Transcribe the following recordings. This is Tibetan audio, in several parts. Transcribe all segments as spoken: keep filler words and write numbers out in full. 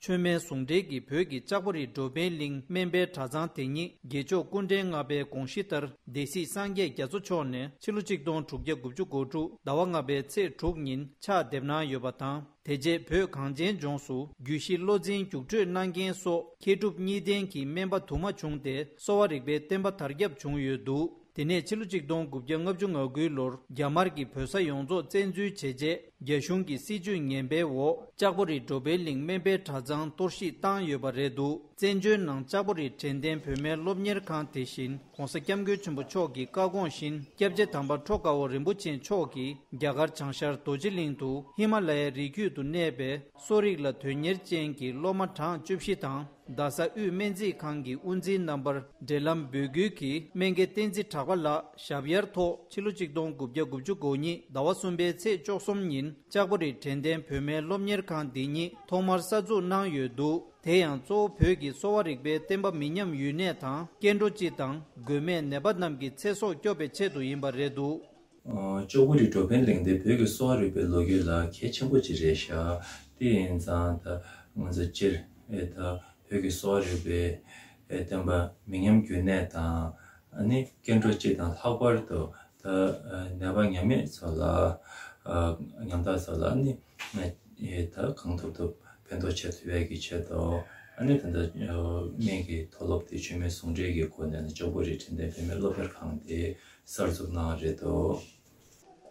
མཆོད་མེ་ཟུང་འབྲེལ་གྱིས་བོད་ཀྱི་ལྕགས་པོ་རི་འགྲོ་ཕན་གླིང་སྨན་པའི་གྲྭ་ཚང་དེ་ཉིད་དགེ་མཆོག་སྐུ་ཕྲེང་ལྔ་པའི་དགོངས་གཞི་ལྟར་སྡེ་སྲིད་སངས་རྒྱས་རྒྱ་མཚོ་མཆོག་ནས་ཕྱི་ལོ་ཆིག་སྟོང་དྲུག་བརྒྱ་དགུ་བཅུ་གོ་དྲུག་ཟླ་བ་ལྔ་པའི་ཚེས་དྲུག་ཉིན་ཕྱག་འདེབས་གནང་ཡོད་པ་དང་། དེ་རྗེས་བོད་གངས་ཅན་ལྗོངས་སུ་རྒྱུད་བཞི་བློ་འཛིན་རྒྱུགས་སྤྲོད་གནང་མཁན་སོགས་མཁས་གྲུབ་གཉིས་ལྡན་གྱི་སྨན་པ་དུ་མ་བྱུང་སྟེ་གསོ་བ་རིག་པའི་བསྟན་པ་དར་ཁྱབ་བྱུང་ཡོད་འདུག་དེ་ནས་ཕྱི་ལོ་ཆིག་སྟོང་དགུ་བརྒྱ་ལྔ་བཅུ་ང་དགུའི་ལོར་རྒྱ་དམར་གྱིས་བོད་ས་ཡོངས་རྫོགས་བཙན་འཛུལ་བྱས་རྗེས། རྒྱ་གཞུང་གི་སྲིད་བྱུས་ངན་པའི་འོག་ལྕགས་པོ་རི་འགྲོ་ཕན་གླིང་སྨན་པའི་གྲྭ་ཚང་གཏོར་བཤིག་བཏང་ཡོད་པ་རེད་འདུག་བཙན་བྱོལ་ནང་ལྕགས་པོ་རི་དྲན་རྟེན་བོད་སྨན་སློབ་གཉེར་ཁང་དེ་བཞིན་༸གོང་ས་༸སྐྱབས་མགོན་ཆེན་པོ་མཆོག་གི་བཀའ་དགོངས་བཞིན་སྐྱབས་རྗེ་དམ་པ་ཁྲོ་དགའ་བོ་རིན་པོ་ཆེ་མཆོག་གིས་རྒྱ་གར་བྱང་ཤར་རྡོ་རྗེ་གླིང་དུ་ཧི་མ་ལ་ཡའི་རི་རྒྱུད་དུ་གནས་པའི་གསོ་རིག་ལ་དོན་གཉེར་ཅན་གྱི་སློབ་མ་གྲངས་བཅུ་བཞི་དང་། རྡ་ས་དབུས་སྨན་རྩིས་ཁང་གི་དབུ་འཛིན་རྣམ་པར་འབྲེལ་ལམ་འབོད་སྐུལ་གྱིས་སྨན་དགེ་བསྟན་འཛིན་གྲགས་པ་ལགས་ཞབས་ཡར་ཐོག་ཕྱི་ལོ་ཆིག་སྟོང་དགུ་བརྒྱ་དགུ་བཅུ་གོ་གཉིས་ཟླ་བ་གསུམ་པའི་ཚེས་བཅུ་གསུམ་ཉིན་ལྕགས་པོ་རི་དྲན་རྟེན་བོད་སྨན་སློབ་གཉེར་ཁང་འདི་ཉིད་ཐོག་མར་གསར་འཛུགས་གནང་ཡོད་འདུག་དེ་ཡང་གཙོ་བོ་བོད་ཀྱི་གསོ་བ་རིག་པའི་བསྟན་པ་མི་ཉམས་ཡུན་གནས་དང་སྐྱེ་འགྲོ་སྤྱི་དང་མགོན་མེད་ནད་པ་རྣམས་ཀྱི་ཚེ་སྲོག་སྐྱོབ་པའི་ཆེད་དུ་ཡིན་པ་རེད་འདུག་ཨ། ལྕགས་པོ་རི་འགྲོ་ཕན་གླིང་དེ་བོད་ཀྱི་གསོ་བ་རིག་པའི་ལོ་རྒྱུས་ལ་གལ་ཆེན་པོ་ཅིག་རེད་ཤག་དེ་ཡིན་ཙང་ད་ང་ཚོ་སྤྱིར་ཨེ་ད་བོད་ཀྱི་གསོ་བ་རིག་པའི་ཨེ་བསྟན་པ་མི་ཉམས་རྒྱུན་གནས་དང་ཨ་ནི་སྐྱེ་འགྲོ་སྤྱི་དང་ལྷག་པར་དུ་ད་ཨ་ནད་པ་ཉམས་མེད་ཚོ་ལ་ཨ་ཉམ་ཐག་ཚོ་ལ་ཨ་ནི་ཨེ་ད་གང་ཐུབ་ཐུབ་ཕན་ཐོགས་བྱེད་ཐུབ་ཡས་ཀྱི་ཆེད་དུ་ཨ་ནི་ད་ལྟ་སྨན་གྱི་མཐོ་སློབ་དེ་མཆོད་མེ་ཟུང་འབྲེལ་གྱི་སྒོ་ནས་ནི་ལྕགས་པོ་རི་དྲན་རྟེན་བོད་སྨན་སློབ་གཉེར་ཁང་དེ་གསར་འཛུགས་གནང་བ་རེད་འདུག་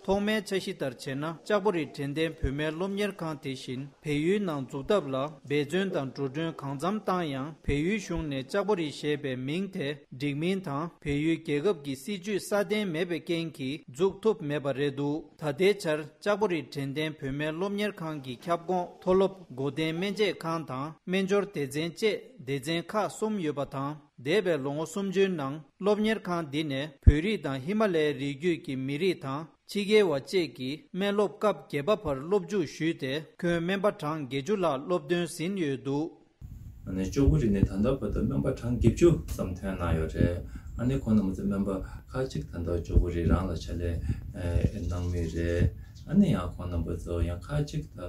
ཐོག་མའི་འཆར་གཞི་ལྟར་བྱས་ན་ལྕགས་པོ་རི་དྲན་རྟེན་བོད་སྨན་སློབ་གཉེར་ཁང་དེ་བཞིན་བལ་ཡུལ་ནང་འཛུགས་ཐབས་ལ་འབད་བརྩོན་དང་འགྲོ་གྲོན་གང་འཚམ་བཏང་ཡང་བལ་ཡུལ་གཞུང་ནས་ལྕགས་པོ་རི་ཞེས་པའི་མིང་དེ་འགྲིག་མིན་དང་བལ་ཡུལ་རྒྱལ་ཁབ་ཀྱི་སྲིད་ཇུས་སྲ་བརྟན་མེད་པའི་རྐྱེན་གྱིས་འཛུགས་ཐུབ་མེད་པ་རེད་འདུག་ད་ལྟའི་ཆར་ལྕགས་པོ་རི་དྲན་རྟེན་བོད་སྨན་སློབ་གཉེར་ཁང་གི་ཁྱབ་ཁོངས་མཐོ་སློབ་སྒོ་བསྟེན་སྨན་དཔྱད་ཁང་དང་སྨན་སྦྱོར་སྡེ་ཚན་བཅས་སྡེ་ཚན་ཁག་གསུམ་ཡོད་པ་དང་། འདས་པའི་ལོ་ངོ་སུམ་ཅུའི་ནང་སློབ་གཉེར་ཁང་འདི་ནས་བོད་རིགས་དང་ཧི་མ་ལ་ཡའི་རི་རྒྱུད་ཀྱི་མི་རིགས་དང་ཕྱི་རྒྱལ་བ་བཅས་ཀྱིས་སྨན་སློབ་སྐབས་བརྒྱད་པ་བར་སློབ་འཇུག་ཞུས་ཏེ་ཁོན་སྨན་པ་གྲངས་བརྒྱད་ཅུ་ལྷག་སློབ་ཐོན་ཟིན་ཡོད་འདུག་ཨ་ནི་ལྕགས་པོ་རི་ནས་ད་ལྟ་བར་དུ་སྨན་པ་གྲངས་བརྒྱད་ཅུ་ཙམ་ཐོན་གནང་ཡོད་རེད། ཨ་ནི་ཁོང་རྣམ་པ་ཚོ་སྨན་པ་ཁག་ཅིག་ད་ལྟ་ལྕགས་པོ་རི་རང་ལ་ཕྱག་ལས་ཨེ་གནང་མུས་རེད། ཨ་ནི་ཡང་ཁོང་རྣམ་པ་ཚོ་ཡང་ཁག་ཅིག་ད་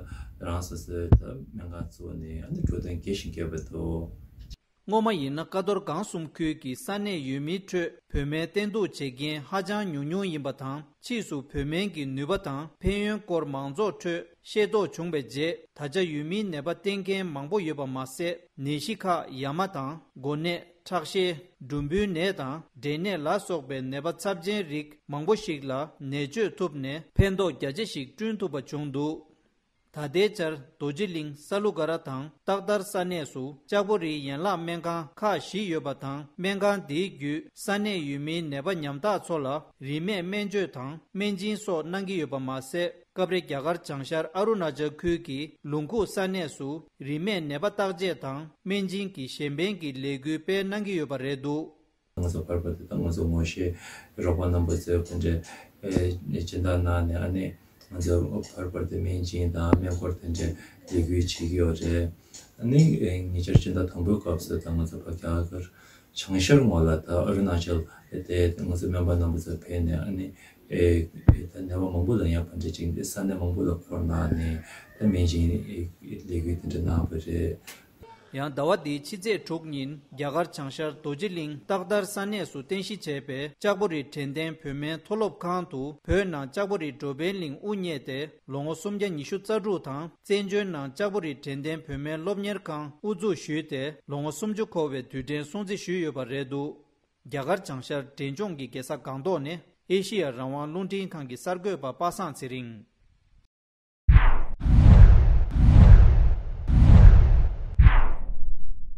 རང་སོ་སོའི་ད་སྨན་ཁང་བཙུགས་ནས་ཨ་ནི་འགྲོ་དོན་རྒྱས་ཤིང་རྒྱས་པ་འདུག་སྔོན་མ་ཡིན་ན་ཀ་རྡོར་སྒང་གསུམ་ཁུལ་གྱི་ས་གནས་ཡུལ་མིའི་ཁྲོད་བོད་སྨན་བསྟེན་གཏུགས་བྱེད་མཁན་ཧ་ཅང་ཉུང་ཉུང་ཡིན་པ་དང་ཕྱིས་སུ་བོད་སྨན་གྱི་ནུས་པ་དང་ཕན་ཡོན་སྐོར་མང་ཚོགས་ཁྲོད་ཤེས་རྟོགས་བྱུང་བའི་རྗེས་ད་ཆ་ཡུལ་མིའི་ནད་པ་བསྟེན་མཁན་མང་པོ་ཡོད་པ་མ་ཟད་ནད་གཞི་ཁག་ཡ་མ་དང་མགོ་ནད་ཁྲག་ཤེད་འབྲུམ་བུའི་ནད་དང་འབྲས་ནད་ལ་སོགས་པའི་ནད་པ་ཚབས་ཆེན་རིགས་མང་པོ་ཞིག་ལ་ནད་བཅོས་ཐུབ་ནས་ཕན་ཐོགས་རྒྱ་ཆེ་ཞིག་བསྐྲུན་ཐུབ་པ་བྱུང་འདུག་ད་ལྟའི་ཆར་རྡོ་རྗེ་གླིང་ས་ལུ་ག་ར་དང་སྟག་དར་ས་གནས་སུ་ལྕགས་པོ་རིའི་ཡན་ལག་སྨན་ཁང་ཁག་བཞི་ཡོད་པ་དང་སྨན་ཁང་འདིའི་བརྒྱུད་ས་གནས་ཡུལ་མིའི་ནད་པ་ཉམ་ཐག་ཚོ་ལ་རིན་མེད་སྨན་བཅོས་དང་སྨན་སྦྱིན་སོགས་གནང་གི་ཡོད་པ་མ་ཟད་སྐབས་རེ་རྒྱ་གར་བྱང་ཤར་ཨ་རུ་ན་ཅལ་ཁུལ་གྱི་ལུང་ཁུག་ས་གནས་སུ་རིན་མེད་ནད་པ་བརྟག་དཔྱད་དང་སྨན་སྦྱིན་གྱི་གཞན་ཕན་གྱི་ལས་འགུལ་སྤེལ་གནང་གི་ཡོད་པ་རེད་འདུག་ང་ཚོ་བར་བར་དུ་དང་ང་ཚོ་ངོ་ཤེས་རོགས་པ་རྣམ་པ་ཚོས་དེ་འདྲའི་ཨེ་སྦྱིན་བདག་གནང་ནས་ཨ་ནི་ང་ཚོ་བར་བར་དུ་སྨན་སྦྱིན་དང་སྨན་སྐོར་དེ་འདྲའི་ལས་འགུལ་བྱེད་ཀྱི་ཡོད་རེད། ཨ་ནི་ཨེ་ཉེ་ཆར་སྤྱི་ཟླ་དང་པོའི་སྐབས་སུ་ད་ང་ཚོ་བར་རྒྱ་གར་བྱང་ཤར་ངོས་ལ་ད་ཨ་རུ་ན་ཅལ་དེ་ང་ཚོ་སྨན་པ་རྣམ་པ་ཚོ་ཕེབས་ནས་ཨ་ནི་ཨེ་ཨེ་ད་ནད་པ་མང་པོ་ལ་ཡང་ཕན་འབྲས་ཅིག་ས་གནས་མང་པོ་ལ་སྐོར་གནང་ནས་ད་སྨན་སྦྱིན་ལས་འགུལ་དེ་འདྲ་གནང་བ་རེད། ཡང་ཟླ་བ་འདིའི་ཕྱི་ཚེས་དྲུག་ཉིན་རྒྱ་གར་བྱང་ཤར་རྡོ་རྗེ་གླིང་སྟག་དར་ས་གནས་སུ་རྟེན་གཞི་བྱས་པའི་ལྕགས་པོ་རི་དྲན་རྟེན་བོད་སྨན་མཐོ་སློབ་ཁང་དུ་བོད་ནང་ལྕགས་པོ་རི་འགྲོ་ཕན་གླིང་དབུ་བརྙེས་ཏེ་ལོ་ངོ་སུམ་བརྒྱ་ཉི་ཤུ་རྩ་དྲུག་དང་བཙན་བྱོལ་ནང་ལྕགས་པོ་རི་དྲན་རྟེན་བོད་སྨན་སློབ་གཉེར་ཁང་དབུ་འཛུགས་ཞུས་ཏེ་ལོ་ངོ་སུམ་ཅུ་འཁོར་བའི་དུས་དྲན་སྲུང་བརྩི་ཞུས་ཡོད་པ་རེད་འདུག་རྒྱ་གར་བྱང་ཤར་འབྲས་ལྗོངས་ཀྱི་རྒྱལ་ས་སྒང་ཏོག་ནས་ཨེ་ཤི་ཡ་རང་དབང་རླུང་འཕྲིན་ཁང་གི་གསར་འགོད་པ་པ་སངས་ཚེ་རིང་།